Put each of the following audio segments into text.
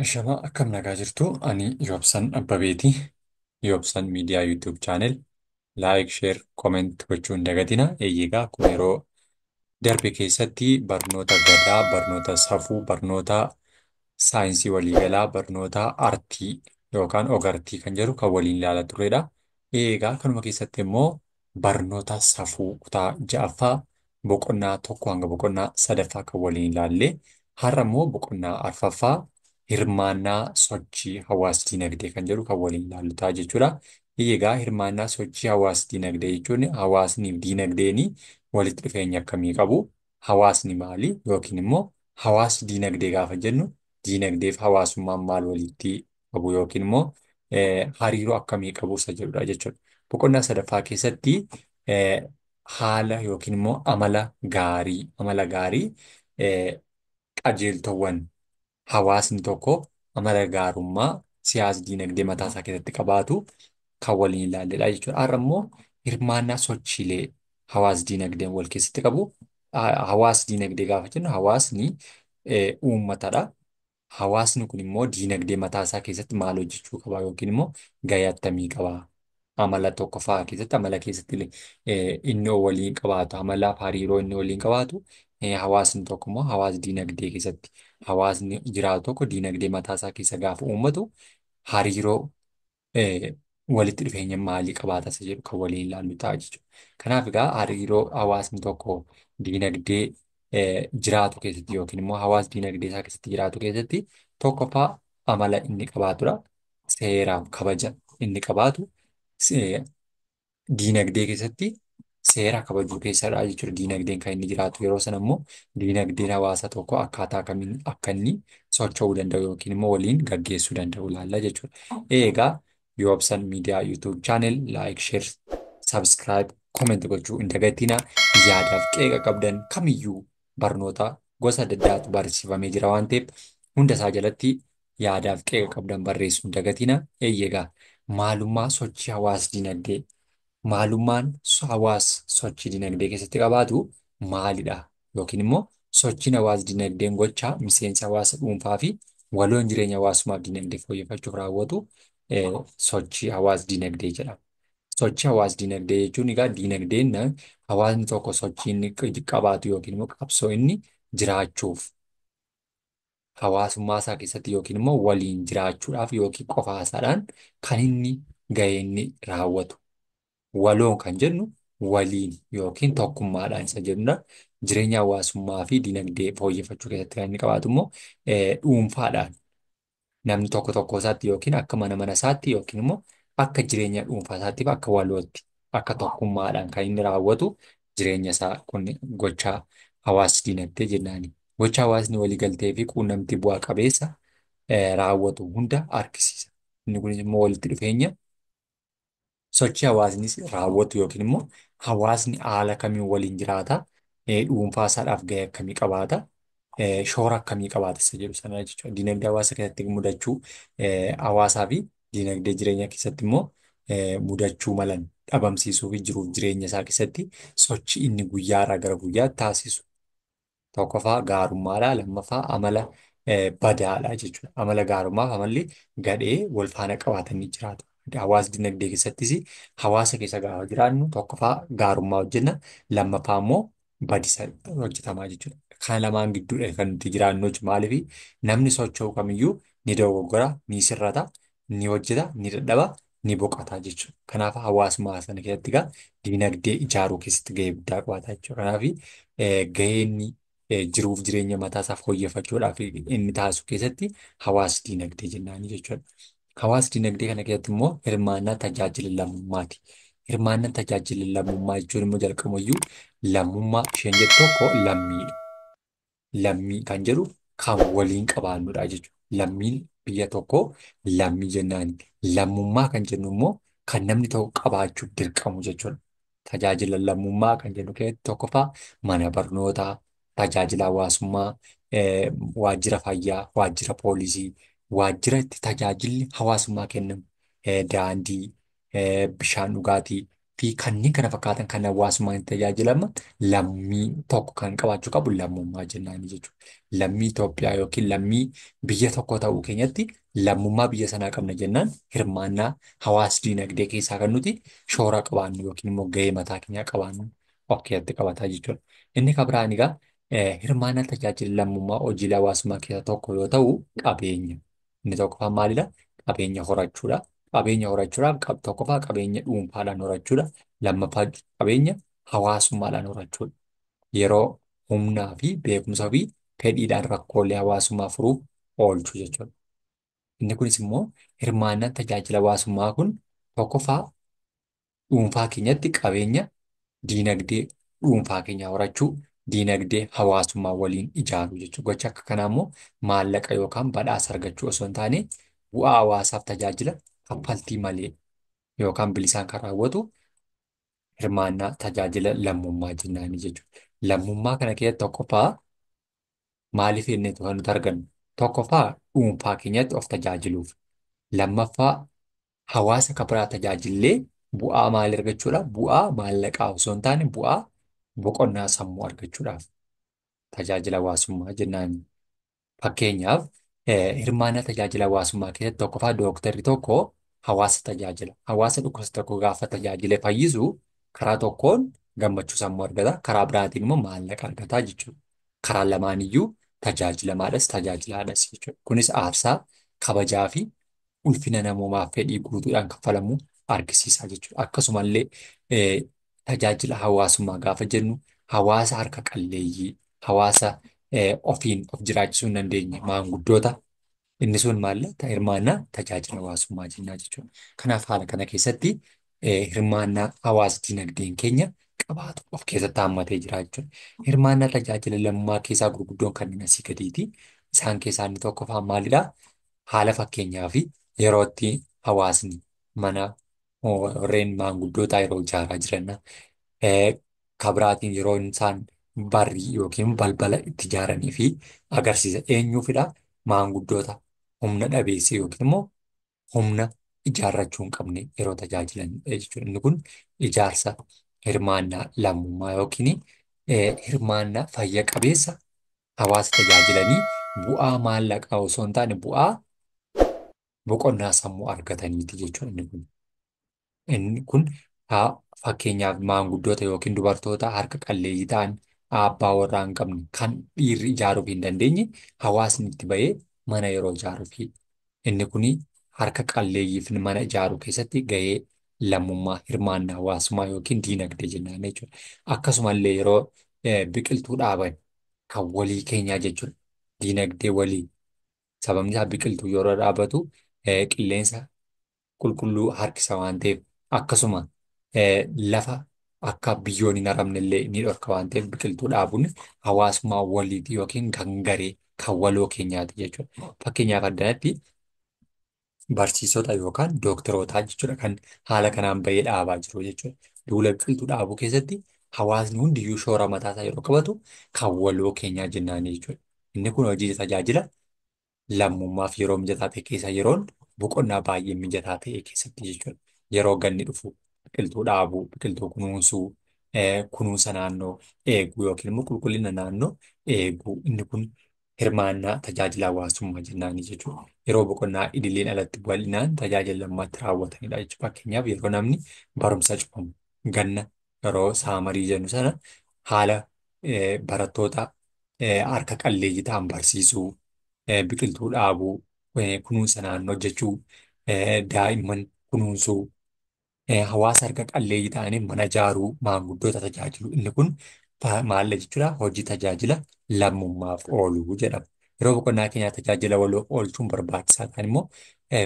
Ashamaa akkam nagaa jirtu, ani Yoobsan Abbabeeti. Yoobsan Miidiyaa YouTube channel like, share, comment gochuu hin dagatina. Eeyyee, akkuma yeroo darbe keessatti barnoota gadaa, barnoota safuu, barnoota saayinsii waliigalaa, barnoota artii yookaan og-artii kan jedhu kan waliin ilaalaa turredha. Eegaa kanuma keessatti immoo barnoota safuu kutaa ja'affaa boqonnaa 1 hanga boqonnaa sadaffaa kan waliin ilaalle, har'a immoo boqonnaa arfaffaa hirmaannaa sochii hawaas dinagdee kan jedhu kan waliin ilaallu ta'a jechuudha. Egaa hirmaannaa sochii hawaas dinagdee jechuun hawaasni fi dinagdeen walitti dhufeenya akkamii qabu? Hawaasni maali? Yookiin immoo hawaas dinagdee gaafa jennu dinagdee fi hawaasummaan maal walitti qabu yookiin immoo hariiroo akkamii qabu isa jedhudha jechuudha. Boqonnaa sadaffaa keessatti haala yookiin immoo amala gaarii qajeeltowwan hawaasni tokko amala gaarummaa siyaas dinagdee mataa isaa keessatti qabaatu kan waliin ilaalledha jechuudha. Har'a immoo hirmaannaa sochiilee hawaas dinagdeen wal keessatti qabu. Hawaas dinagdee gaafa jennu hawaasni uummatadha. Hawaasni kun immoo dinagdee mataa isaa keessatti maal hojjechuu qaba yookiin immoo gahee attamii qaba? Amala tokkoffaa keessatti, amala keessatti inni waliin qabaatu, amala hariiroo inni waliin qabaatu, hawaasni tokko immoo hawaas dinagdee keessatti hawaasni jiraatu tokko dinagdee mataa isaa keessa gaafa uummatu hariiroo walitti dhufeenya maalii qabaata isa jedhu kan waliin ilaallu ta'a jechuudha. Kanaaf egaa hariiroo hawaasni tokko dinagdee jiraatu keessatti yookiin immoo hawaas dinagdee isaa keessatti jiraatu keessatti tokkoffaa amala inni qabaatudha. Seeraaf kabaja inni qabaatu diinagdee keessatti seera kabajuu keessadha jechuudha. Diinagdeen kan inni jiraatu yeroo sana immoo diinagdeen hawaasa tokko akkaataa kamiin akka inni socho'uu danda'u yookiin immoo waliin gaggeessuu danda'u ilaalla jechuudha. Egaa Yoobsan Miidiyaa YouTube channel like, share, subscribe, comment gochuu hin dagatinaa. Yaadaaf qeeqa qabdan kamiyyuu barnoota gosa adda addaatu barsiifamee jira waan ta'eef hunda isaa jalatti yaadaaf qeeqa qabdan barreessuu hin dagatinaa. Eeyyee, maalummaa sochii hawaas dinagdee, maalummaan hawaas sochii dinagdee keessatti qabaatu maalidha? Yookiin immoo sochiin hawaas dinagdeen gochaa miseensa hawaasa dhuunfaa fi waloon jireenya hawaasummaaf dinagdee fooyyeffachuuf raawwatu sochii hawaas dinagdee jedhama. Sochii hawaas dinagdee jechuun egaa dinagdeen hawaasni tokko sochii inni qabaatu yookiin immoo qabsoo inni jiraachuuf hawaasummaa isaa keessatti yookiin immoo waliin jiraachuudhaaf yookiin qofaa isaadhaan kan inni gahee inni raawwatu. Waloon kan jennu waliin yookiin tokkummaadhaan isa jennudha. Jireenya hawaasummaa fi dinagdee fooyyeffachuu keessatti kan inni qabaatu immoo dhuunfaadhaan namni tokko tokko isaatti yookiin akka mana mana isaatti yookiin immoo akka jireenya dhuunfaa isaatti fi akka walootti akka tokkummaadhaan kan inni raawwatu jireenya isaa kun gochaa hawaas dinagdee jennaani. Gocha hawaasni waliigaltee fi quunnamtii bu'aa qabeessa raawwatu hunda argisiisa. Inni kunis immoo walitti dhufeenya sochii hawaasni raawwatu yookiin immoo hawaasni haala kamiin waliin jiraata, dhuunfaa isaadhaaf gahee akkamii qabaata, shoora akkamii qabaata isa jedhu sana jechuudha. Dinagdee hawaasa keessatti mudachuu hawaasaa fi dinagdee jireenya keessatti immoo mudachuu malan dhabamsiisuu fi jiruuf jireenya isaa keessatti sochii inni guyyaarraa gara guyyaatti taasisu. Tokkoffaa gaarummaadha, lammaffaa amala badaadha jechuudha. Amala gaarummaa fi amalli gadhee wal faana qabaatanii jiraatu. Hawaasa dinagdee keessattis hawaasa keessa gaafa jiraannu tokkoffaa gaarummaa hojjenna, lammaffaa immoo badisa hojjetamaa jechuudha. Kana lamaan gidduudha kan nuti jiraannu jechuudha. Maaliif namni socho'u kamiyyuu ni dogoggora, ni sirrata, ni hojjeta, ni dadhaba, ni boqota jechuudha. Kanaaf hawaasummaa sana keessatti egaa dinagdee ijaaruu keessatti gahee guddaa qabaata jechuudha. Kanaaf gahee inni jiruuf jireenya mataa isaa fooyyeffachuudhaaf inni taasisu keessatti hawaas dinagdee jennaani jechuudha. Hawaas dinagdee kana keessatti immoo hirmaannaa tajaajila lammummaati. Hirmaannaa tajaajila lammummaa jechuun immoo jalqabumayyuu lammummaa isheen jettu tokko lammiidha. Lammii kan jedhu kan waliin qabaannudha jechuudha. Lammiin biyya tokkoo lammii jennaani. Lammummaa kan jennu immoo kan namni tokko qabaachuuf dirqamu jechuudha. Tajaajila lammummaa kan jennu keessatti tokkoffaa mana barnootaa, tajaajila hawaasummaa, waajjira fayyaa, waajjira poolisii, waajjira itti tajaajilli hawaasummaa kennamu, daandii, bishaan dhugaatii, fi kanneen kana fakkaatan kan hawaasummaan tajaajilama lammii tokko kan qabaachuu qabu lammummaa jennaani jechuudha. Lammii Itoophiyaa yookiin lammii biyya tokko ta'uu keenyatti lammummaa biyya sanaa qabna jennaan hirmaannaa hawaas diinagdee keessaa kan nuti shoora qabaannu yookiin immoo gahee mataa keenyaa qabaannu of keessatti qabataa jechuudha. Inni kan biraan egaa hirmaannaa tajaajila lammummaa hojiilee hawaasummaa keessaa tokko yoo ta'u qabeenya. Inni tokkoffaan maalidha? Qabeenya horachuudha. Qabeenya horachuudhaaf tokkoffaa qabeenya dhuunfaadhaan horachuudha. Lammaffaa qabeenya hawaasummaadhaan horachuudha. Yeroo humnaa fi beekumsa fi fedhiidhaan rakkoolee hawaasummaa furuuf oolchu jechuudha. Inni kunis immoo hirmaannaan tajaajila hawaasummaa kun tokkoffaa dhuunfaa keenyatti qabeenya diinagdee dhuunfaa keenyaa horachuu, diinagdee hawaasummaa waliin ijaaruu jechuudha. Gocha akka kanaa immoo maallaqa yookaan badhaasa argachuu osoo hin taane bu'aa hawaasaaf tajaajila kaffaltii malee yookaan bilisaan kan raawwatu hirmaannaa tajaajila lammummaa jennaani jechuudha. Lammummaa kana keessatti tokkoffaa maaliif jenneetu kan nuti argannu? Tokkoffaa dhuunfaa keenyatti of tajaajiluuf. Lammaffaa hawaasa kan biraa tajaajillee bu'aa maalii argachuudha? Bu'aa maallaqaa osoo hin taane bu'aa boqonnaa sammuu argachuudhaaf tajaajila hawaasummaa jennaan. Fakkeenyaaf hirmaannaa tajaajila hawaasummaa keessatti tokkoffaa dooktarri tokko hawaasa tajaajila. Hawaasa dhukkubsate tokko gaafa tajaajile fayyisu karaa tokkoon gammachuu sammuu argata. Karaa biraatiin immoo maallaqa argata jechuudha. Karaa lamaaniyyuu tajaajilamaadhas tajaajilaadhas jechuudha. Kunis aarsaa kabajaa fi ulfina namoomaaf fedhii guutuudhaan kaffalamuu argisiisa jechuudha. Akkasumallee tajaajila hawaasummaa gaafa jennu hawaasa harka qalleeyyii, hawaasa ofiin of jiraachisuu hin dandeenye maanguddoota inni sun maal hirmaannaa tajaajila hawaasummaa jennaa jechuudha. Kanaaf haala kana keessatti hirmaannaa hawaasa dinagdeen keenya qabaatu of keessatti hammatee jira jechuudha. Hirmaannaa tajaajila lammummaa keessaa gurguddoon kanneen asii gadiiti. Isaan keessaa inni tokkoffaan maalidhaa? Haala fakkeenyaa fi yeroo itti hawaasni mana warreen maanguddootaa yeroo ijaaraa jiran kabiraatiin yeroo isaan barrii yookiin balbala itti ijaaranii fi agarsiisa eenyuufidha maanguddoota humna dhabeessa yookiin immoo humna ijaarrachuu hin qabne yeroo tajaajilan jechuudha. Inni kun ijaarsa hirmaannaa lammummaa yookiin hirmaannaa fayya qabeessa hawaasa tajaajilanii bu'aa maallaqaa osoo hin taane bu'aa boqonnaa sammuu argataniiti jechuudha inni kun. Inni kun fakkeenyaaf maanguddoota yookiin dubartoota harka qalleeyyii ta'an abbaa warraa hin qabne kan dhiirri ijaaruuf hin dandeenye hawaasni itti bahee mana yeroo ijaaruufi. Inni kun harka qalleeyyiif mana ijaaruu keessatti gahee lammummaa hirmaannaa hawaasummaa yookiin diinagdee jennaan jechuudha. Akkasumallee yeroo biqiltuu dhaaban kan walii keenyaa jechuudha. Diinagdee walii. Sababni isaa biqiltuu yeroo dhaabatu qilleensa qulqulluu harkisa waan ta'eef akkasuma lafa akka biyyoon hin haramne illee ni dhorka waan ta'eef biqiltuu dhaabuun hawaasummaa waliiti yookiin kan garee kan waloo keenyaati jechuudha. Fakkeenyaaf addanatti barsiisota yookaan dooktarootaa jechuudha kan haala kanaan bahee dhaabaa jiru jechuudha. Duula biqiltuu dhaabuu keessatti hawaasni hundiyyuu shoora mataasaa yeroo qabatu kan waloo keenyaa jennaani jechuudha. Inni kun hojii tajaajila lammummaaf yeroo mijataa ta'e keessa yeroon boqonnaa baay'ee mijataa ta'e keessatti jechuudha. Yeroo ganni dhufu biqiltuu dhaabuu, biqiltuu kunuunsuu, kunuunsa naannoo eeguu yookiin immoo qulqullina naannoo eeguu inni kun hirmaannaa tajaajila hawaasummaa jennaani jechuudha. Yeroo boqonnaa idileen alatti bal'inaan tajaajila lammummaatti raawwatanidha jechuudha. Fakkeenyaaf yeroo namni barumsa cufamu ganna yeroo saamarii jennu sana haala barattoota harka qalleeyyii ta'an barsiisuu, biqiltuu dhaabuu, kunuunsa naannoo hojjechuu, daa'imman kunuunsuu, hawaasa harka qalleeyyii ta'anii mana ijaaruu, maanguddoota tajaajilu. Inni kun maal jechuudha? Hojii tajaajila lammummaaf oolu jedhama. Yeroo boqonnaa keenyaa tajaajila waloo oolchuun barbaachisaa ta'an immoo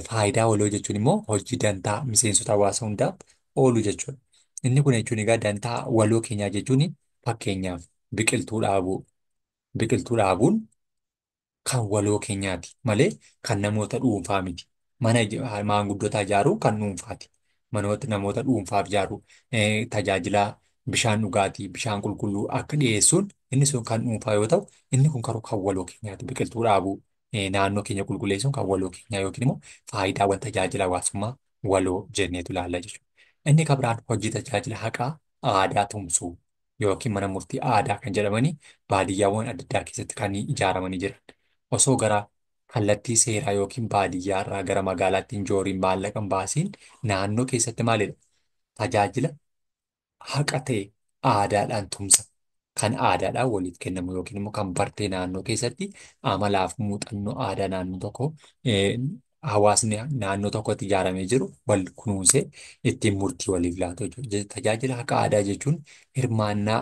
faayidaa waloo jechuun immoo hojii dantaa miseensota hawaasa hundaaf oolu jechuudha. Inni kun jechuun egaa dantaa waloo keenyaa jechuun fakkeenyaaf biqiltuu dhaabuu. Biqiltuu dhaabuun kan waloo keenyaati malee kan namoota dhuunfaa miti. Mana maanguddoota ijaaruu kan dhuunfaati. Manoota namoota dhuunfaaf ijaaruu tajaajila bishaan dhugaatii, bishaan qulqulluu akka dhiyeessuun inni sun kan dhuunfaa yoo ta'u, inni kun karoo kan waloo keenyaati. Biqiltuu dhaabuu, naannoo keenya qulqulleessuun kan waloo keenyaa yookiin immoo faayidaawwan tajaajila hawaasummaa waloo jenneetu ilaalla jechuudha. Inni kan biraan hojii tajaajila haqaa aadaa tumsuu yookiin mana murtii aadaa kan jedhamanii baadiyyaawwan adda addaa keessatti kan ijaaramanii jiran. Osoo gara kallattii seeraa yookiin baadiyyaa irraa gara magaalaatti hin jooriin maallaqa hin baasiin naannoo keessatti maalidha? Tajaajila haqa ta'e aadaadhaan tumsa. Kan aadaadhaan waliif kennamu yookiin immoo kan bartee naannoo keessatti amalaaf muuxannoo aadaa naannoo tokko hawaasni naannoo tokkotti ijaaramee jiru wal kunuunsee ittiin murtii waliif laatu jechuudha. Tajaajila haqa aadaa jechuun hirmaannaa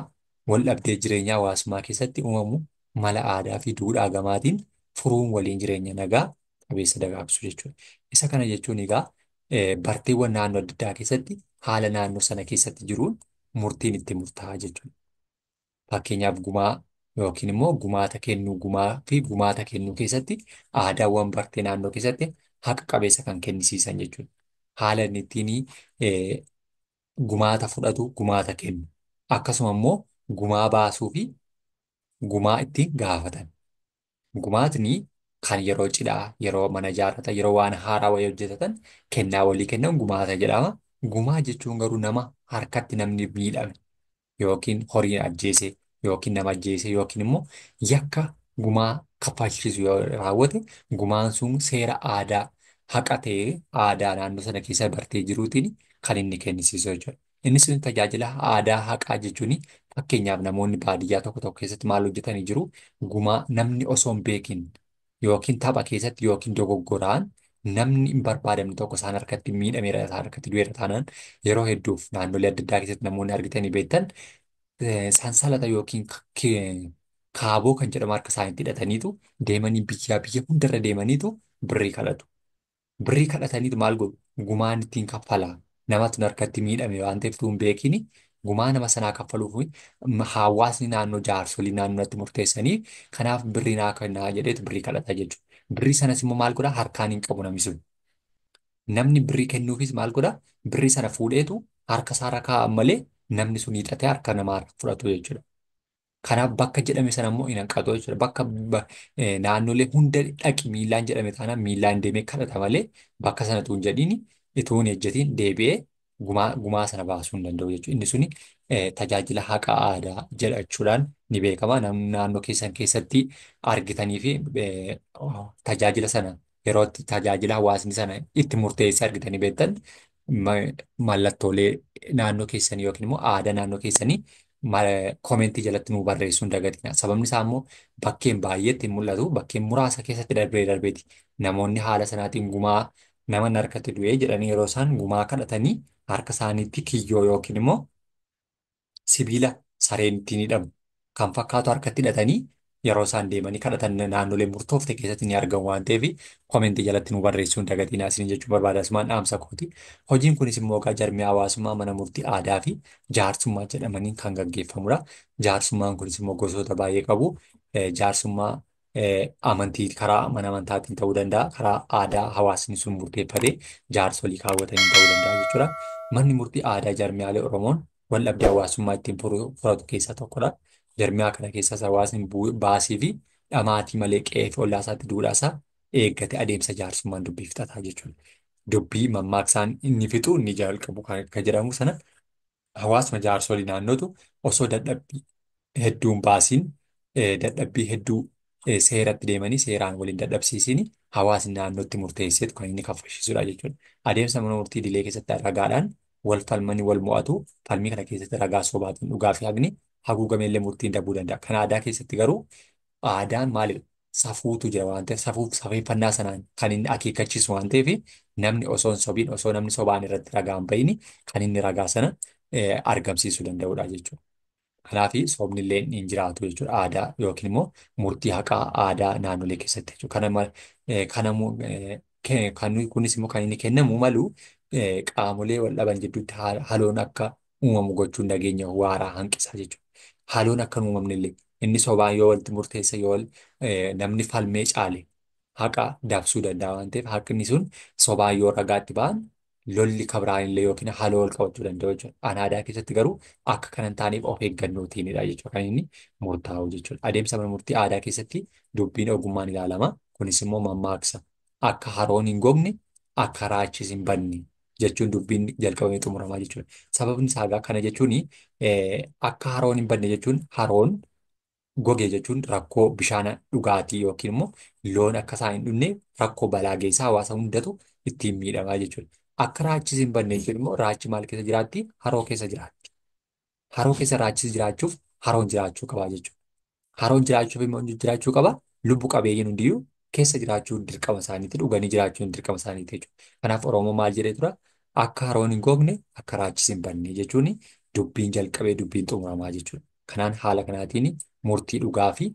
wal dhabdee jireenya hawaasummaa keessatti uumamu mala aadaa fi duudhaa gamaatiin furuun waliin jireenya nagaa qabeessa dagaagsu jechuudha. Isa kana jechuun egaa barteewwan naannoo adda addaa keessatti haala naannoo sana keessatti jiruun murtiin itti murtaa'a jechuudha. Fakkeenyaaf gumaa yookiin immoo gumaata kennuu gumaa fi gumaata kennuu keessatti aadaawwan bartee naannoo keessatti haqa qabeessa kan kennisiisan jechuudha. Haala inni ittiin gumaata fudhatu gumaata kennu. Akkasuma immoo gumaa baasuu fi gumaa ittiin gaafatan. Gumaatni kan yeroo cidhaa, yeroo mana ijaarratan, yeroo waan haaraa wayii hojjetatan kennaa walii kennan gumaata jedhama. Gumaa jechuun garuu nama harkatti namni miidhame yookiin horiin ajjeese yookiin nama ajjeese yookiin immoo yakka gumaa kaffalchiisu yoo raawwate gumaan sun seera aadaa haqa ta'ee aadaa naannoo sana keessa bartee jiruutiin kan inni kennisiisu jechuudha. Innis tajaajila aadaa haqaa jechuun fakkeenyaaf namoonni baadiyyaa tokko tokko keessatti maal hojjetanii jiru gumaa namni osoo hin beekin yookiin tapha keessatti yookiin dogoggoraan namni hin barbaadamne tokko isaan harkatti miidhameera isaan harkatti du'eera taanaan yeroo hedduuf naannolee adda addaa keessatti namoonni argitanii beektan sansalata yookiin kaaboo kan jedhamu harka isaaniitti hidhataniitu deemanii biyyaa biyya hundarra deemaniitu birrii kadhatu. Birrii kadhataniitu maal godhu? Gumaan ittiin kaffalaa. Namatu harkatti miidhame waan ta'eef utuu hin beekiin gumaa nama sanaa kaffaluuf hawaasni naannoo jaarsolii naannootti murteessanii kanaaf birrii naa kennaa jedheetu birrii kadhata jechuudha. Birrii sanas immoo maal godhaa? Harkaan hin qabu namni sun. Namni birrii kennuufis maal godhaa? Birrii sana fuudheetu harka isaarra kaa'an malee namni sun hiixatee harka namaa fudhatu jechuudha. Kanaaf bakka jedhame sana immoo hin hanqatu jechuudha. Bakka naannolee hunda dhaqi miillaan jedhame taanaan miillaan deemee kadhata malee bakka sana utuu hin jedhiin utuu hin ejjetiin deebi'ee gumaa sana baasuu hin danda'u jechuudha. Inni suni tajaajila haqa aadaa jedhachuudhaan ni beekama. Namni naannoo keessan keessatti argitanii fi tajaajila sana yeroo itti tajaajila hawaasni sana itti murteessee argitanii beektan mallattoolee naannoo keessanii yookiin immoo aadaa naannoo keessanii koomentii jalatti nu barreessuu hin dagatina. Sababni isaa immoo bakkeen baay'eetti hin mul'atu. Bakkeen muraasa keessatti darbee darbeeti. Namoonni haala sanaatiin gumaa nama harkatti du'ee jedhanii yeroo isaan gumaa kadhatanii harka isaaniitti kiyyoo yookiin immoo sibiila sareen ittiin hidhamu kan fakkaatu harkatti hidhatanii yeroo isaan deemanii kadhatan naannolee murtoofte keessatti ni argamu waan ta'eef koomentii jalatti nu barreessuu hin dagatinaa isin jechuun barbaada. Asumaan dhaamsa kooti. Hojiin kunis immoo egaa jarmiyaa hawaasummaa mana murtii aadaa fi jaarsummaa jedhamanii kan gaggeeffamudha. Jaarsummaan kunis immoo gosoota baay'ee qabu. Jaarsummaa amantii karaa mana amantaatiin ta'uu danda'a. Karaa aadaa hawaasni sun murteeffatee jaarsolii kaawwatanii ta'uu danda'a jechuudha. Manni murtii aadaa jarmiyaalee Oromoon wal dhabdee hawaasummaa ittiin furatu keessaa tokkodha. Jarmiyaa kana keessas hawaasni baasii fi dhamaatii malee qe'ee fi ollaa isaatti duudhaa isaa eeggate adeemsa jaarsummaan dubbii fixataa jechuudha. Dubbii mammaaksaan inni fixu inni jalqabu kan jedhamu sana hawaasuma jaarsolii naannootu osoo dadhabbii hedduun baasiin dadhabbii hedduu seeratti deemanii seeraan waliin dadhabsiisiin hawaasni naannootti murteesseetu kan inni kaffalchiisudha jechuudha. Adeemsa mana murtii idilee keessatti ragaadhaan wal falmanii wal mo'atu falmii kana keessatti ragaa sobaatiin dhugaa fi haqni haguugameellee murtiin dabuu danda'a. Kan aadaa keessatti garuu aadaan maalidha? Safuutu jira waan ta'eef safuuf safeeffannaa sanaan kan inni akeekkachiisu waan ta'eef namni osoo hin sobiin osoo namni sobaan irratti ragaa hin bahin kan inni ragaa sana argamsiisuu danda'udha jechuudha. Kanaaf sobni illee hin jiraatu jechuudha aadaa yookiin immoo murtii haqaa aadaa naannolee keessatti jechuudha. Kana kunis immoo kan inni kennamu malu qaamolee wal dhaban jidduutti haloon akka uumamu gochuun nageenya waaraa hanqisa jechuudha. Haloon akka hin uumamne illee inni sobaan yoo walitti murteesse yoo namni falmee caale haqa dabsuu danda'a waan ta'eef haqni sun sobaan yoo ragaatti ba'an lolli kabiraan illee yookiin haloo wal qabachuu danda'u jechuudha. An aadaa keessatti garuu akka kana hin taaneef of eeggannootiinidha jechuudha kan inni murtaa'u jechuudha. Adeemsa mana murtii aadaa keessatti dubbiin ogummaan ilaalama. Kunis immoo mammaaksa akka haroon hin gogne akka raachis hin badne jechuun dubbiin jalqabamee xumuramaa jechuudha. Sababni isaa egaa kana jechuun akka haroon hin badne jechuun haroon goge jechuun rakkoo bishaan dhugaatii yookiin immoo loon akka isaan hin dhumne rakkoo balaa geessaa hawaasa hundatu ittiin miidhamaa jechuudha. Akka raachis hin badne jechuun immoo raachi maal keessa jiraatti? Haroo keessa jiraatti. Haroo keessa raachis jiraachuuf haroon jiraachuu qaba jechuudha. Haroon jiraachuuf immoo jiraachuu qaba. Lubbu qabeeyyiin hundiyyuu keessa jiraachuun dirqama isaaniiti. Dhuganii jiraachuun dirqama isaaniiti jechuudha. Kanaaf Oromoo maal jedhee tura? Akka haroon hin gogne akka raachis hin badne jechuun dubbiin jalqabee dubbiin xumuramaa jechuudha. Kanaan haala kanaatiin murtii dhugaa fi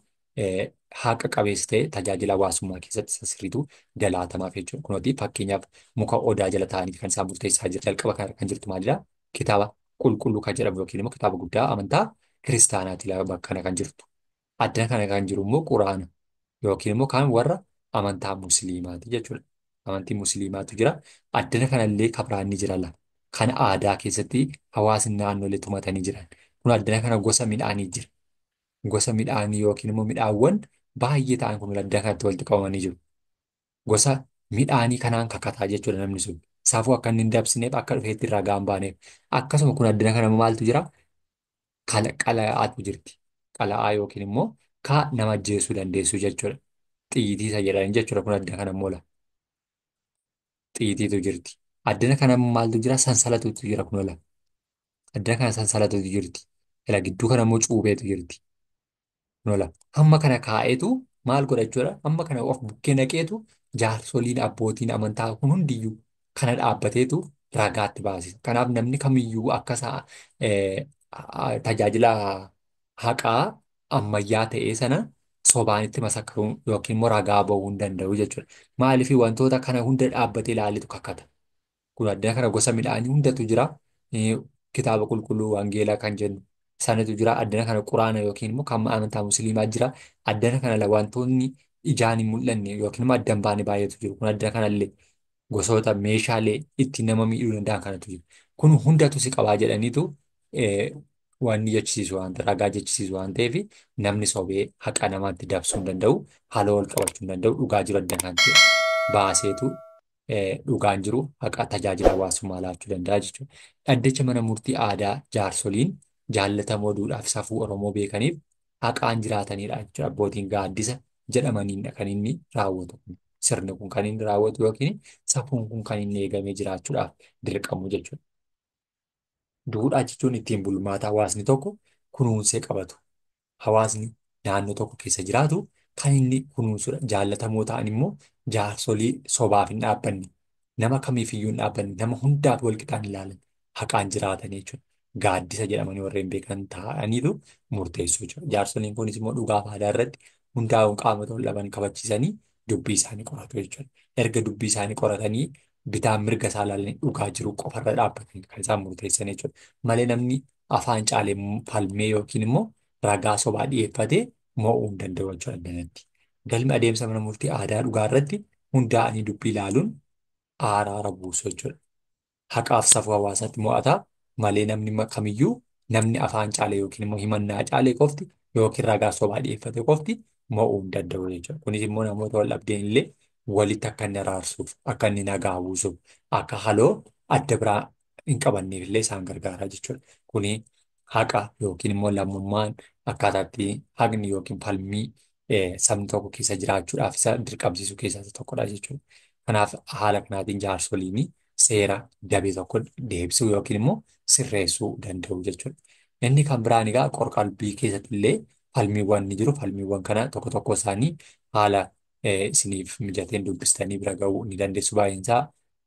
haqa qabeessa ta'e tajaajila hawaasummaa keessatti isa sirriitu dalaatamaaf jechuudha. Kunooti fakkeenyaaf muka odaa jala taa'anii kan isaan murteessaa jiran jalqaba kan jirtu maalidha? Kitaaba qulqulluu kan jedhamu yookiin immoo kitaaba guddaa amantaa kiristaanaati bakka kana kan jirtu. Addana kana kan jiru immoo quraana yookiin immoo kan warra amantaa musliimaati jechuudha. Amantii musliimaatu jira. Addana kanallee kabiraan ni jira lama. Kan aadaa keessatti hawaasni naannolee tumatanii jiran. Kun addana kana gosa midhaanii jira. Gosa midhaanii yookiin immoo midhaawwan baay'ee ta'an kun addana kanatti walitti qabamanii jiru. Gosa midhaanii kanaan kakataa jechuudha namni sun. Safuu akka inni hin dabsineef akka dhufeetti irraa gaan baaneef. Akkasuma kun addana kana maaltu jira? Qala'aatu jirti. Qala'aa yookiin immoo ka nama ajjeesuu dandeessu jechuudha. Xiyyitii isa jedhanii jechuudha kun addana kana immoo xiyyiitiitu jirti. Addana kana maaltu jira? Sansalatutu jira kun ola. Addana kana sansalatutu jirti. Ila gidduu kana immoo cuubeetu jirti. Kun ola. Hamma kana kaa'eetu maal godha jechuudha? Hamma kana of bukkee naqeetu jaarsoliin abbootiin amantaa kun hundiyyuu kana dhaabbateetu ragaatti baasisa. Kanaaf namni kamiyyuu akka isaa tajaajila haqaa ammayyaa ta'ee sana sobaan itti masakkaruu yookiin immoo ragaa ba'uu hin danda'u jechuudha. Maaliif wantoota kana hunda dhaabbatee ilaaletu kakata. Kun addana kana gosa midhaanii hundatu jira. Kitaaba qulqulluu wangeelaa kan jennu sanatu jira. Addana kana quraana yookiin immoo kan amantaa musliimaa jira. Addana kana wantoonni ijaan hin mul'anne yookiin immoo adda hin baane baay'eetu jiru. Kun addana kanallee gosoota meeshaalee ittiin nama miidhuu danda'an kanatu jira. Kun hundatu si qabaa jedhaniitu waan jechisiisu waan ragaa jechisiisu waan ta'eef namni sobee haqa namaatti dabsuu hin danda'u, haala wal qabachuu hin danda'u, dhugaa jiru adda kanatti baaseetu dhugaan jiru haqa tajaajila hawaasummaa laachuu danda'a jechuudha. Dhaddacha mana murtii aadaa jaarsoliin jaallatamoo duudhaaf safuu Oromoo beekaniif haqaan jiraatanidha jechuudha. Abbootiin gaaddisa jedhamaniidha kan inni raawwatu. Sirni kun kan inni raawwatu yookiin safuun kun kan inni eegamee jiraachuudhaaf dirqamu jechuudha. Duudhaa jechuun ittiin bulmaata hawaasni tokko kunuunsee qabatu. Hawaasni naannoo tokko keessa jiraatu kan inni kunuunsudha. Jaallatamoo ta'an immoo jaarsolii sobaaf hin dhaabbanne, nama kamiifiyyuu hin dhaabbanne, nama hundaaf wal qixaan ilaalan, haqaan jiraatan jechuudha. Gaaddisa jedhamanii warreen beekan ta'aniitu murteessu jechuudha. Jaarsoliin kunis immoo dhugaaf aadaa irratti hundaa'uun qaamota wal dhaban kabachiisanii dubbii isaanii qoratu jechuudha. Erga dubbii isaanii qoratanii bitaan mirga isaa ilaalanii dhugaa jiru qofarra dhaabbatanii kan isaan murteessan jechuudha. Malee namni afaan caalee falmee yookiin immoo ragaa sobaa dhiyeeffatee mo'uu hin danda'u jechuudha addanatti. Galmi adeemsa mana murtii aadaa dhugaa irratti hundaa'anii dubbii ilaaluun araara buusu jechuudha. Haqaaf safuu hawaasaatti mo'ata malee namni kamiyyuu namni afaan caalee yookiin immoo himannaa caalee qofti yookiin ragaa sobaa dhiyeeffate qofti mo'uu hin danda'u jechuudha. Kunis immoo namoota wal dhabdeen illee walitti akka inni araarsuuf, akka inni nagaa buusuuf, akka haloo adda biraa hin qabanneef illee isaan gargaara jechuudha. Kuni haqa yookiin immoo lammummaan akkaataatti haqni yookiin falmii sabni tokko keessa jiraachuudhaaf isa dirqamsiisu keessaa isa tokkodha jechuudha. Kanaaf haala kanaatiin jaarsoliin seera dabe tokko deebisuu yookiin immoo sirreessuu danda'u jechuudha. Inni kan biraan egaa qorqalbii keessatti illee falmiiwwan ni jiru. Falmiiwwan kana tokko tokko isaanii haala isiniif mijateen dubbistanii bira ga'uu ni dandeessu. Baay'een isaa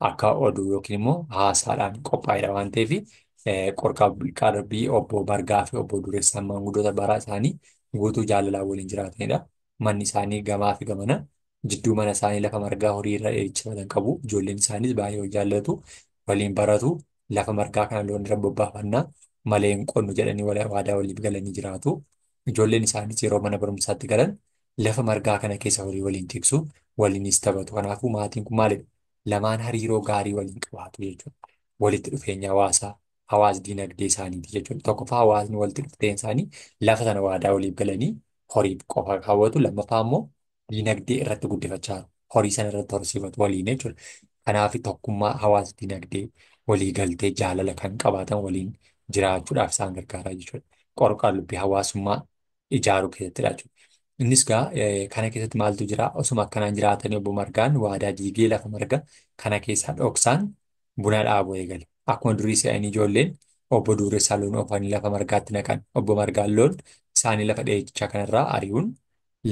akka oduu yookiin immoo haasaadhaan qophaa'edha waan ta'eef qorqalbii obbo Bargaa fi obbo Dureessaan maanguddoota bara isaanii guutuu jaalalaan waliin jiraatanidha. Manni isaanii gamaa fi gamana jidduu mana isaanii lafa margaa horii irra dheechifatan qabu. Ijoolleen isaaniis baay'ee wal jaallatu, waliin baratu. Lafa margaa kana loon irra bobbaafannaa malee hin qonnu jedhanii waadaa waliif galanii jiraatu. Ijoolleen isaaniis yeroo mana barumsaatti galan lafa margaa kana keessa horii waliin tiksu, waliinis taphatu. Kanaafuu maatiin kun maalidha? Lamaan hariiroo gaarii waliin qabaatu jechuudha. Walitti dhufeenya hawaasaa, hawaas dinagdee isaaniiti jechuudha. Tokkoffaa hawaasni walitti dhufteen isaanii lafa sana waadaa waliif galanii horii qofa kaawwatu. Lammaffaa immoo dinagdee irratti guddifachaa jiru. Horii sana irratti horsiifatu waliin jechuudha. Kanaaf tokkummaa hawaas dinagdee Walii galtee jaalala kan qabaatan waliin jiraachuudhaaf isaan gargaaraa jechuudha. Qorqalbii hawaasummaa ijaaruu keessattidha jechuudha. Innis gaa kana keessatti maaltu jira? Osuma akkanaan jiraatanii obbo Margaan waadaa diigee lafa marga kana keessaa dhoksaan buna dhaabuu eegale. Akkuma durii se'anii ijoolleen obbo Duuressaa loon oofanii lafa margaatti naqan. Obbo Margaan loon isaanii lafa dheedichaa kanarraa ari'uun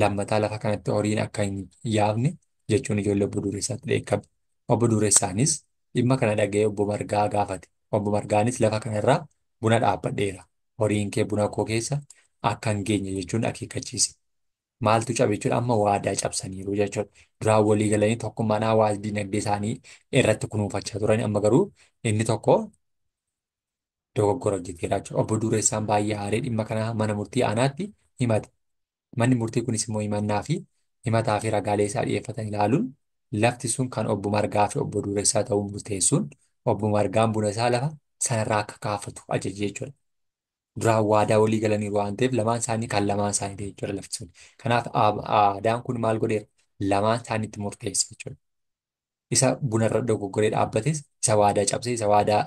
lammataa lafa kanatti horiin akka hin yaafne jechuun ijoollee obbo Duuressaatti dheekkame. Obbo Duuressaanis dhimma kana dhaga'ee obbo Margaa gaafate. Obbo Margaanis lafa kanarraa buna dhaabbadheera. Horiin kee buna koo keessa akka hin geenye jechuun akeekkachiise. Maaltu cabe jechuudha amma waadaa cabsaniiru jechuudha. Duraan walii galanii tokkummaan hawaasa dinagdee isaanii irratti kunuunfachaa turan amma garuu inni tokko dogoggora hojjeteera jechuudha. Obbo Dureessaan baay'ee aaree dhimma kana mana murtii aanaatti himate. Manni murtii kunis immoo himannaa fi himataa fi ragaalee isaa dhiyeeffatan ilaaluun lafti sun kan obbo Margaa fi obbo Dureessaa ta'uu murteessuun obbo Margaan buna isaa lafa sanarraa akka kaafatu ajaje jechuudha. Duraan waadaa walii galaniiru waan ta'eef lamaan isaanii kan lamaan isaanii ta'e jechuudha lafti sun. Kanaaf aadaan kun maal godheera? Lamaan isaaniitti murteesse jechuudha. Isa bunarra dogoggoree dhaabbates, isa waadaa cabse, isa waadaa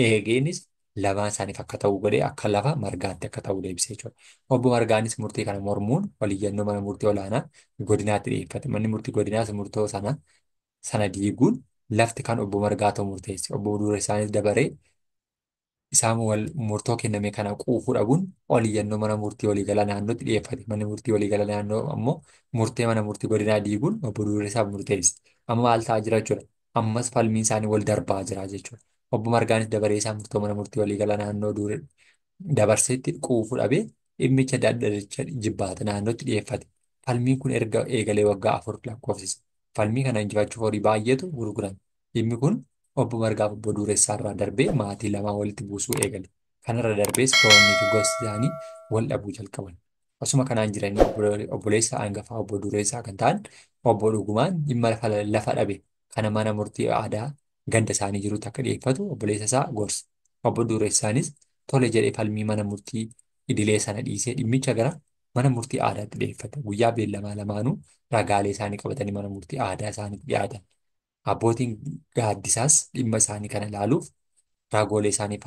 eegeenis lamaan isaaniif akka ta'u godhee akka lafa margaatti akka ta'u deebise jechuudha. Obbo Margaanis murtii kana mormuun waliyyannoo mana murtii olaanaa godinaatti dhiyeeffate. Manni murtii godinaas murtoo sana diiguun lafti kan obbo Margaa ta'u murteesse. Obbo Dureessaanis dabaree isaan wal murtoo kenname kana quufuu dhabuun oliyyannoo mana murtii waliigalaa naannootti dhiyeeffate. Manni murtii waliigalaa naannoo ammoo murtee mana murtii godinaa diiguun obbo Dureessaaf murteesse. Amma maal ta'aa jira jechuudha. Ammas falmiin isaanii wal darbaa jira jechuudha. Obbo Margaanis dabaree isaa murtoo mana murtii waliigalaa naannoo dabarsetti quufuu dhabee dhimmicha dhaddacha jibbaata naannootti dhiyeeffate. Falmiin kun erga eegalee waggaa 4 lakkoofsise. Falmii kana injifachuuf horii baay'eetu gurgurame. Dhimmi kun obbo Margaaf obbo Dureessaa irraa darbee maatii lamaan walitti buusuu eegale. Kanarra darbees firoonnii fi gosti isaanii wal dhabuu jalqaban. Osuma kanaan jiranii obboleessa hangafaa obbo Dureessaa kan ta'an obbo Dhugumaan dhimma lafa dhabe kana mana murtii aadaa ganda isaanii jirutti akka dhiyeeffatu obboleessa isaa gorse. Obbo Dureessaanis tole jedhee falmii mana murtii idilee sana dhiisee dhimmicha gara mana murtii aadaatti dhiyeeffate. Guyyaa beellamaa lamaanuu ragaalee isaanii qabatanii mana murtii aadaa isaaniitti dhiyaatan. Abbootiin gaaddisaas dhimma isaanii kana ilaaluuf ragoolee isaanii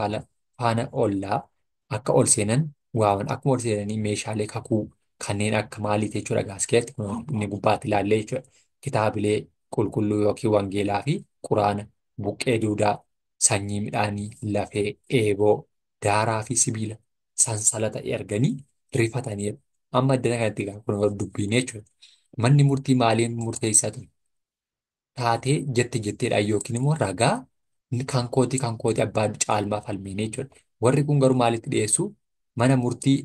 faana ollaa akka ol seenan waaman. Akkuma ol seenanii meeshaalee kakuu kanneen akka maaliiti jechuudha gaaskeetti kun inni gubbaatti ilaallee jechuudha. Kitaabilee qulqulluu yookiin wangeelaa fi quraana, buqqee duudaa, sanyii midhaanii, lafee, eeboo, daaraa fi sibiila sansalata erganii rifataniiru. Amma addana kanatti egaa kun dubbiin jechuudha. Manni murtii maaliin murteessaa ture? Taatee jette jetteedhaan yookiin immoo ragaa kan kootii abbaa caalmaa falmiin jechuudha. Warri kun garuu maalitti dhiyeessu? Mana murtii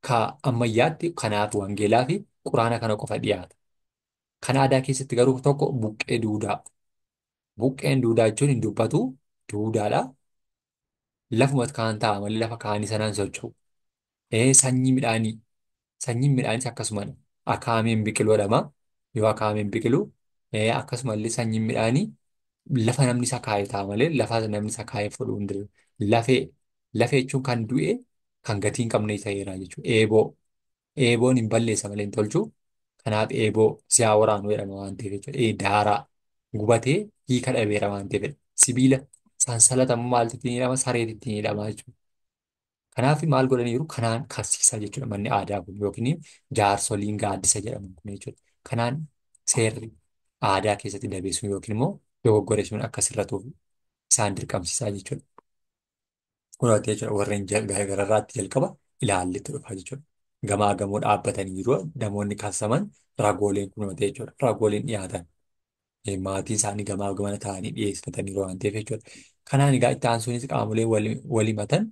ka ammayyaatti kanaaf wangeelaa fi quraana kana qofa dhiyaata. Kan aadaa keessatti garuu tokko buqqee duudaa. Buqqeen duudaa jechuun hin dubbatu duudaadha. Lafuma kaan taa'a malee lafa kaanii sanaan socho'u. Sanyii midhaanii. Sanyiin midhaanis akkasumadha. Akaameen biqilu jedhama. Yoo akaameen biqilu akkasumallee sanyiin midhaanii lafa namni isa kaa'e taa'a malee lafa namni isa kaa'e fudhuu hin danda'u. Lafee lafee jechuun kan du'e kan gatii hin qabne ta'eera jechuudha. Eeboo eeboon hin balleessa malee hin tolchu. Kanaaf eeboo si'aa waraanu jedhama waan ta'eef jechuudha. Daaraa gubatee hiika dhabeera waan ta'eef sibiila sansalata maaltu ittiin hidhama sareetu ittiin hidhama jechuudha. Kanaaf maal godhaniiru kanaan karsiisaa jechuudha manni aadaa kun yookiin jaarsoliin gaaddisa jedhamu kun jechuudha. Kanaan seerri aadaa keessatti dabeessuun yookiin immoo dogoggoreessuun akka sirratuuf isaan dirqamsiisaa jechuudha. Kunuunti jechuudha warreen gararraatti jalqaba ilaalletti dhufa jechuudha. Gamaa gamoo dhaabbatanii jiru namoonni kasaman ragooleen kunuunti jechuudha. Ragooleen dhiyaatan maatiin isaanii gamaa gamana ta'anii dhiyeeffataniiru waan ta'eef jechuudha. Kanaan egaa itti aansuunis qaamolee wal himatan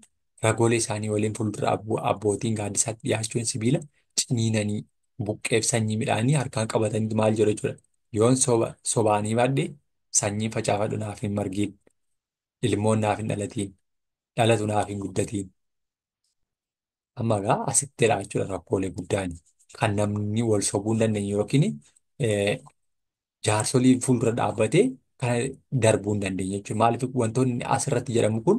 ragoolee isaanii waliin fuuldura abbootiin gaaddisaatti dhiyaachuun sibiila ciniinanii buqqeef sanyii midhaanii harkaan qabatanii maal jedhu jechuudha. Yoon sobaan himadhe sanyii facaafadhu naaf hin margiin, ilmoon naaf hin dhalatiin, dhalatu naaf hin guddatiin. Amma egaa asittidha jechuudha rakkoolee guddaan kan namni wal sobuu hin dandeenye yookiin jaarsolii fuuldura dhaabbatee kana darbuu hin dandeenye jechuudha. Maaliif wantoonni asirratti jedhamu kun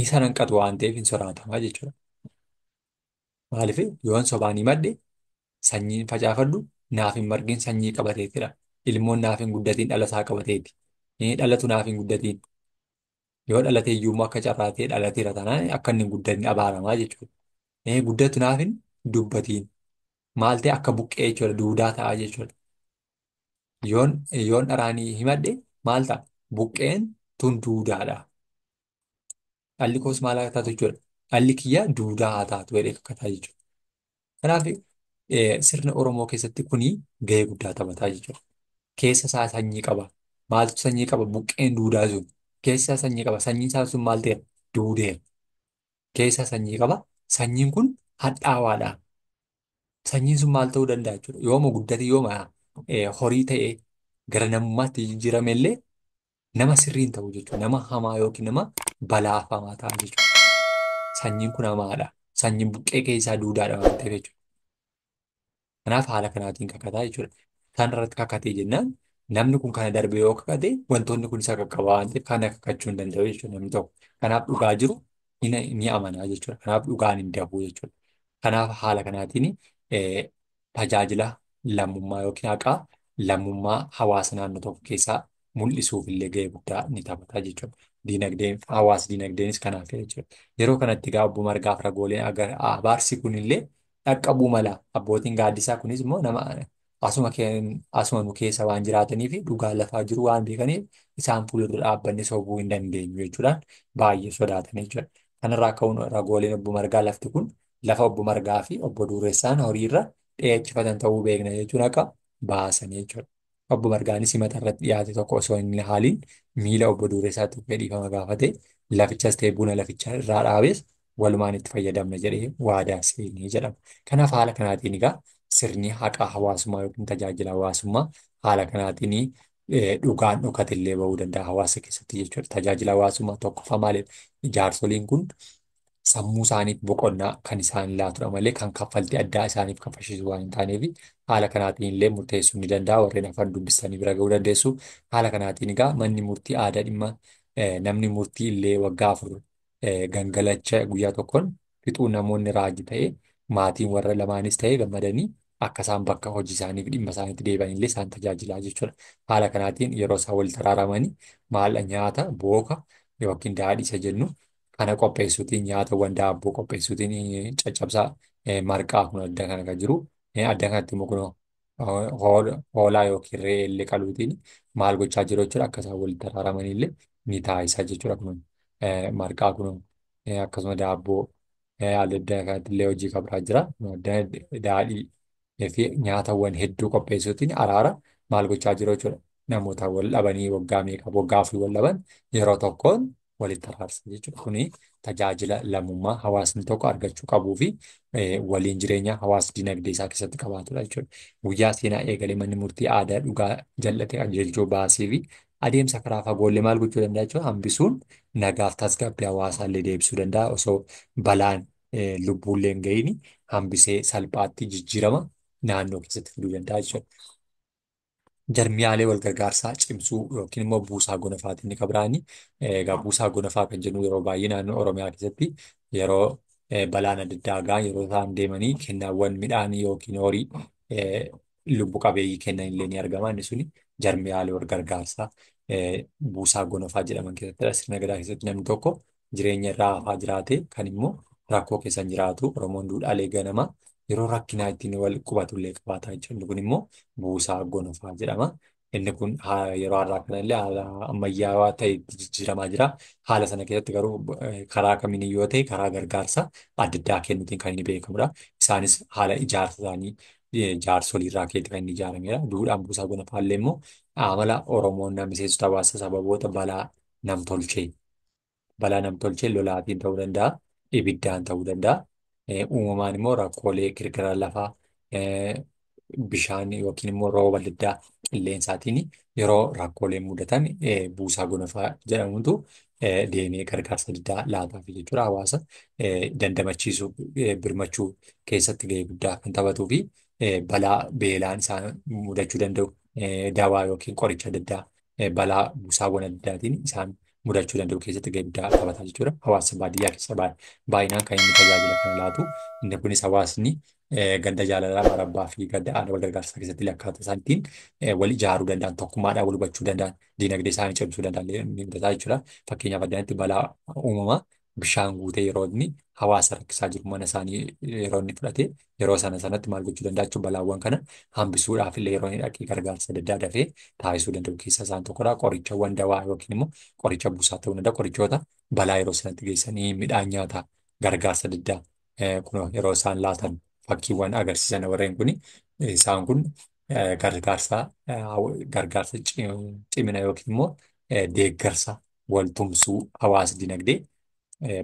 isa hanqatu waan ta'eef hin soraatamaa jechuudha. Maaliif yoon sobaan himadhe sanyiin facaafadhu naaf hin margin sanyii qabateetidha. Ilmoon naaf hin guddatiin dhala isaa qabateeti. Dhalatu naaf hin guddatiin. Yoo dhalate iyyuu immoo akka carraa ta'e dhalateera taanaan akka inni hin guddanne abaaramaa jechuudha. Guddatu naaf hin dubbatiin. Maal ta'e akka buqqee jechuudha. Duudaa ta'a jechuudha. Yoon yoon dharaanii himadhe maal ta'a? Buqqeen tun duudaadha. Dhalli koos maal haa taatu jechuudha. Dhalli kiyya duudaa haa taatu jedhee kakkataa jechuudha. Kanaaf sirna Oromoo keessatti kuni gahee guddaa taphataa jechuudha. Keessa isaa sanyii qaba. Maaltu sanyii qaba? Buqqeen duudaa sun. Keessa isaa sanyii qaba. Sanyiin isaa sun maal ta'eera? Duudeera. Keessa sanyii qaba. Sanyiin kun hadhaawaadha. Sanyiin sun maal ta'uu danda'a jechuudha. Yooma guddate yooma horii ta'e gara namummaatti jijjiirame illee nama sirrii hin ta'u jechuudha. Nama hamaa yookiin nama balaafamaa ta'a jechuudha. Sanyiin kun hamaadha. Sanyiin buqqee keessaa duudaadha waan ta'eef jechuudha. Kanaaf haala kanaatiin kakataa jechuudha. Isaan irratti kakatee jennaan namni kun kana darbe yoo kakate wantoonni kun isa qaqqabaa waan ta'eef kana kakachuu hin danda'u jechuudha namni tokko. Kanaaf dhugaa jiru ni amanaa jechuudha. Kanaaf dhugaan hin dabu jechuudha. Kanaaf haala kanaatiin tajaajila lammummaa yookiin haqaa lammummaa hawaasa naannoo tokko keessaa mul'isuuf illee gahee guddaa ni taphata jechuudha. Diinagdeen hawaas diinagdeenis kanaaf jechuudha. Yeroo kanatti egaa obbo Margaaf ragooleen abaarsi kunillee dhaqqabuu mala. Abbootiin gaaddisaa kunis immoo nama asuma asuma nu keessa waan jiraatanii fi dhugaa lafaa jiru waan beekaniif isaan fuuldura dhaabbanne sobuu hin dandeenyu jechuudhaan baay'ee sodaatan jechuudha. Kanarraa ka'uun ragooleen obbo Margaa lafti kun lafa obbo Margaa fi obbo Dureessaan horiirra dheechifatan ta'uu beekna jechuun akka baasanii jechuudha. Obbo Margaanis himata irratti dhiyaate tokko osoo hin haaliin miila obbo Dureessaatti tuqee dhiifama gaafate lafichas ta'e buna laficha irraa dhaabes walumaan itti fayyadamna jedhee waadaa seenee jedhama. Kanaaf haala kanaatiin egaa sirni haqaa hawaasummaa yookiin tajaajila hawaasummaa haala kanaatiin dhugaan dhokate illee bahuu danda'a hawaasa keessatti jechuudha. Tajaajila hawaasummaa tokkoffaa maaliif jaarsoliin kun sammuu isaaniif boqonnaa kan isaan laatudha malee kan kaffaltii addaa isaaniif kaffalchiisu waan hin taaneef haala kanaatiin illee murteessuu ni danda'a. Warreen afaan dubbistanii bira gahuu dandeessu. Haala kanaatiin egaa manni murtii aadaa dhimma namni murtii illee waggaa 4 gangalacha guyyaa tokkoon fixuu namoonni raajii ta'e maatiin warra lamaanis ta'e gammadanii akka isaan bakka hojii isaaniif dhimma isaaniitti deebi'an illee isaan tajaajilaa jechuudha. Haala kanaatiin yeroo isaan walitti araaramanii maal nyaata booka yookiin daadhii isa jennu kana qopheessuutiin nyaatawwan daabboo qopheessuutiin caccabsaa marqaa kun adda kana kan jiru adda kanatti immoo kun hoolaa yookiin re'ee illee qaluutiin maal gochaa jiru jechuudha akka isaan walitti araaramanii illee ni taasisa jechuudha kun marqaa kun akkasuma daabboo adda addaa kanatti illee hojii kabraa jira daadhii fi nyaatawwan hedduu qopheessuutiin araara maal gochaa jiru jechuudha namoota wal dhabanii waggaa meeqa waggaa 4 wal dhaban yeroo tokkoon walitti araarsa jechuudha. Kuni tajaajila lammummaa hawaasni tokko argachuu qabuu fi waliin jireenya hawaasa dinagdee isaa keessatti qabaatudha jechuudha. Guyyaa seenaa eegalee manni murtii aadaa dhugaa jal'ate qajeelchuu baasee fi adeemsa karaa fagoollee maal gochuu danda'a jechuudha. Hambisuun nagaaf tasgabbii hawaasaa illee deebisuu danda'a. Osoo balaan lubbuullee hin gahiin hambisee salphaatti jijjiirama naannoo keessatti fiduu danda'a jechuudha. Jarmiyaalee wal gargaarsaa cimsuu yookiin immoo buusaa gonofaatiin ni kabiraani. Egaa buusaa gonofaa kan jennu yeroo baay'ee naannoo Oromiyaa keessatti yeroo balaan adda addaa gahan yeroo isaan deemanii kennaawwan midhaanii yookiin horii lubbu qabeeyyii kennan illee ni argama. Inni suni jarmiyaalee wal gargaarsaa buusaa gonofaa jedhaman keessattidha. Sirna gadaa keessatti namni tokko jireenya irraa hafaa jiraate kan immoo rakkoo keessa hin jiraatu. Oromoon duudhaalee ganamaa yeroo rakkinaa ittiin wal qubatu illee qabaata jechuudha. Inni kun immoo buusaa gonofaa jedhama. Inni kun yeroo har'aa kana illee haala ammayyaawaa ta'etti jijjiiramaa jira. Haala sana keessatti garuu karaa kamiin yoo ta'e karaa gargaarsa adda addaa kennuutiin kan inni beekamudha. Isaanis haala ijaarsa isaanii jaarsolii irraa ka'eeti kan inni ijaaramedha. Duudhaan buusaa gonofaa illee immoo amala Oromoon miseensota hawaasa sababoota balaa namtolchee. Balaa namtolchee lolaatiin ta'uu danda'a, ibiddaan ta'uu danda'a. Uumamaan immoo rakkoolee kirkira lafaa bishaan yookiin immoo rooba adda addaa qilleensaatiin yeroo rakkooleen mudatan buusaa gonofaa jedhamutu deemee gargaarsa adda addaa laataaf jechuudha. Hawaasa dandamachiisuu birmachuu keessatti gahee guddaa kan taphatuu fi balaa beelaan isaan mudachuu danda'u dawaa yookiin qoricha adda addaa balaa busaawwan adda addaatiin isaan mudachuu danda'u keessatti gahee guddaa taphataa jechuudha. Hawaasa baadiyyaa keessa baay'inaan kan inni tajaajila kana laatu. Inni kunis hawaasni Ganda jaalalaa marabbaa fi ganda aanaa wal gargaarsaa keessatti akkaataa isaan ittiin wal ijaaruu danda'an, tokkummaadhaan wal hubachuu danda'an, dinagdee isaanii cimsuu danda'an ni mudataa jechuudha. Fakkeenyaaf addanatti balaa uumamaa bishaan guutee yeroo inni hawaasa rakkisaa jiru mana isaanii yeroo inni fudhate yeroo sana sanatti maal gochuu danda'a jechuudha balaawwan kana hambisuudhaaf illee yeroo inni dhaqee gargaarsa adda addaa dafee taasisuu danda'u keessaa isaan tokkodha. Qorichawwan dawaa yookiin immoo qoricha buusaa ta'uu danda'a. Qorichoota balaa yeroo sanatti geessanii midhaan nyaataa gargaarsa adda addaa kunoo yeroo isaan laatan fakkiiwwan agarsiisan warreen kuni isaan kun gargaarsa gargaarsa cimina yookiin immoo deeggarsa waltumsuu hawaasa dinagdee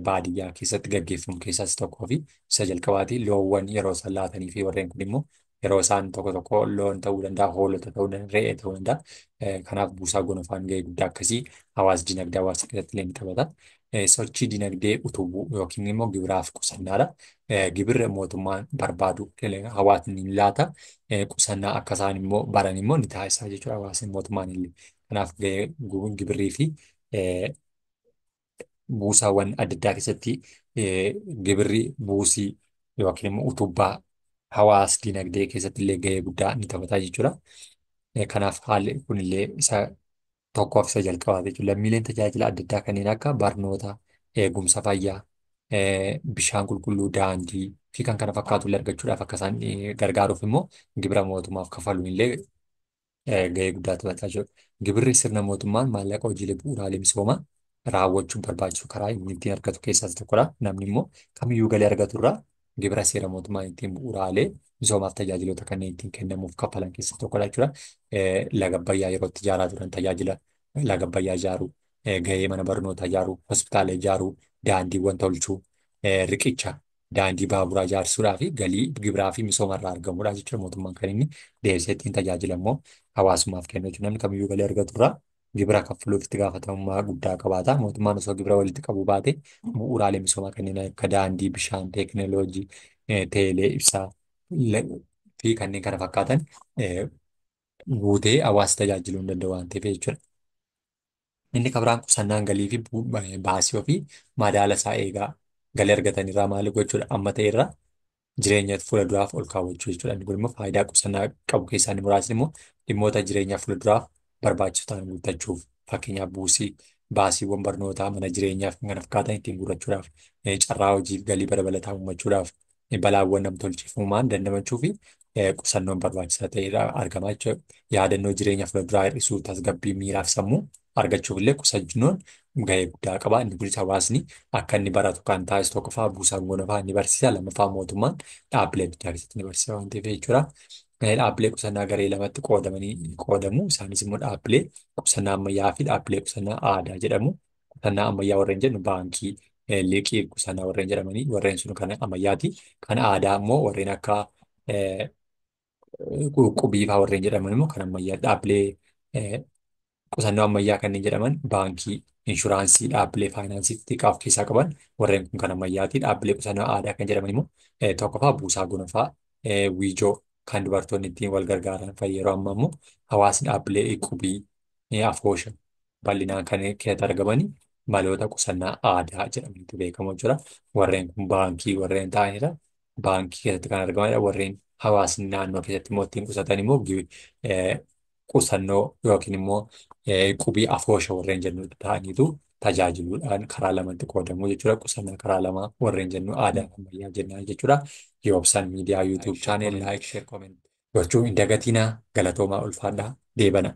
baadiyyaa keessatti gaggeeffamu keessaa isa tokkoo fi isa jalqabaati. Loowwan yeroo isaan laatanii fi warreen kun immoo yeroo isaan tokko tokko loon ta'uu danda'a, hoolota ta'uu danda'a, re'ee ta'uu danda'a. Kanaaf buusaa gonofaan gahee guddaa akkasii hawaasa dinagdee hawaasa keessatti illee ni taphata. Sochii dinagdee utubuu yookiin immoo gibiraaf qusannaadha. Gibirri mootummaan barbaadu hawaasni ni laata. Qusannaa akka isaan immoo baran immoo ni taasisa jechuudha hawaasni mootummaan illee. Kanaaf gahee gibirrii fi buusaawwan adda addaa keessatti gibirri buusii yookiin immoo utubaa hawaas dinagdee keessatti illee gahee guddaa ni taphata jechuudha. Kanaaf haalli kunillee isa tokkoof isa jalqabaati jechuudha. Lammiileen tajaajila adda addaa kanneen akka barnoota, eegumsa fayyaa, bishaan qulqulluu, daandii fi kan kana fakkaatu illee argachuudhaaf akka isaan gargaaruuf immoo gibira mootummaaf kafaluun illee gahee guddaa taphataa jiru. Gibirri sirna mootummaan maallaqa hojiilee bu'uuraalee misoomaa raawwachuun barbaachisu karaa inni ittiin argatu keessaa isa tokkodha. Namni immoo kamiyyuu galii argatu irraa gibira seera mootummaan ittiin bu'uuraalee misoomaaf tajaajiloota kanneen ittiin kennamuuf kaffalan keessaa tokkodha jechuudha. Laga Abbayyaa yeroo itti ijaaraa turan tajaajila laga Abbayyaa ijaaruu, gahee mana barnootaa ijaaruu, hospitaala ijaaruu, daandiiwwan tolchuu, riqicha daandii baaburaa ijaarsuudhaa fi galii gibiraa fi misooma irraa argamudha jechuudha. Mootummaan kan inni deebisee ittiin tajaajila immoo hawaasummaaf kennu jechuudha. Namni kamiyyuu galii argatu irraa gibira kaffaluuf itti gaafatamummaa guddaa qabaata. Mootummaan osoo gibira walitti qabuu baate bu'uuraalee misoomaa kanneen akka daandii, bishaan, teekinooloojii, teelee, ibsaa fi kanneen kana fakkaatan guutee hawaasa tajaajiluu hin danda'u waan ta'eef jechuudha. Inni kan biraan qusannaan galii fi baasii ofii madaala isaa eegaa galii argatan irraa maal gochuudha amma ta'e irraa jireenya fuula duraaf ol kaawwachuu jechuudha. Inni kun immoo faayidaa qusannaa qabu keessaa inni muraasni immoo dhimmoota jireenya fuula duraaf barbaachisu ta'an guuttachuuf fakkeenyaaf buusii baasiiwwan barnootaa mana jireenyaaf kan kana fakkaatan ittiin guuttachuudhaaf carraa hojiif galii dabalataa uummachuudhaaf balaawwan namtolcheef uumaman dandamachuu fi qusannoon barbaachisaa ta'edha argama jechuudha. Yaadannoo jireenya fuula duraa hir'isuu tasgabbii miiraaf sammuu argachuuf illee qusannoon gahee guddaa qaba. Inni kunis hawaasni akka inni baratu kan taasisu tokkoffaa buusaan gonofaa ni barsiisa lammaffaa mootummaan dhaabbilee adda addaa keessatti ni barsiisa waan ta'eef jechuudha. Dhaabbilee qusannaa garee lamatti qoodamanii qoodamu. Isaanis immoo dhaabbilee qusannaa ammayyaa fi dhaabbilee qusannaa aadaa jedhamu. Qusannaa ammayyaa warreen jennu baankii, liqii qusannaa warreen jedhamanii warreen sun kan ammayyaati. Kan aadaa immoo warreen akka qubii fa'aa warreen jedhaman immoo kan ammayyaa dhaabbilee qusannoo ammayyaa kanneen jedhaman baankii, inshuraansii, dhaabbilee faayinaansii xixiqqaa of keessaa qaban warreen kun kan ammayyaati. Dhaabbilee qusannoo aadaa kan jedhaman immoo tokkoffaa buusaa gonofaa, wiijoo kan dubartoonni ittiin wal gargaaran fa'i yeroo ammaa immoo hawaasni dhaabbilee qubii, afoosha bal'inaan kan keessatti argamani maloota qusannaa aadaa jedhamanitu beekamu jechuudha. Warreen kun baankii warreen ta'anidha. Baankii keessatti kan argamanidha. Warreen hawaasni naannoo keessatti immoo ittiin qusatan immoo qusannoo yookiin immoo qubii afoosha warreen jennu ta'aniitu tajaajiluudhaan karaa lamatti qoodamu jechuudha. Qusannaa karaa lama warreen jennu aadaa fi ammayyaa jennaan jechuudha. Yoobsan miidiyaa Like, YouTube share, channel comment. like, share, comment gochuu hin dagatinaa. Galatoomaa ulfaadhaa deebana.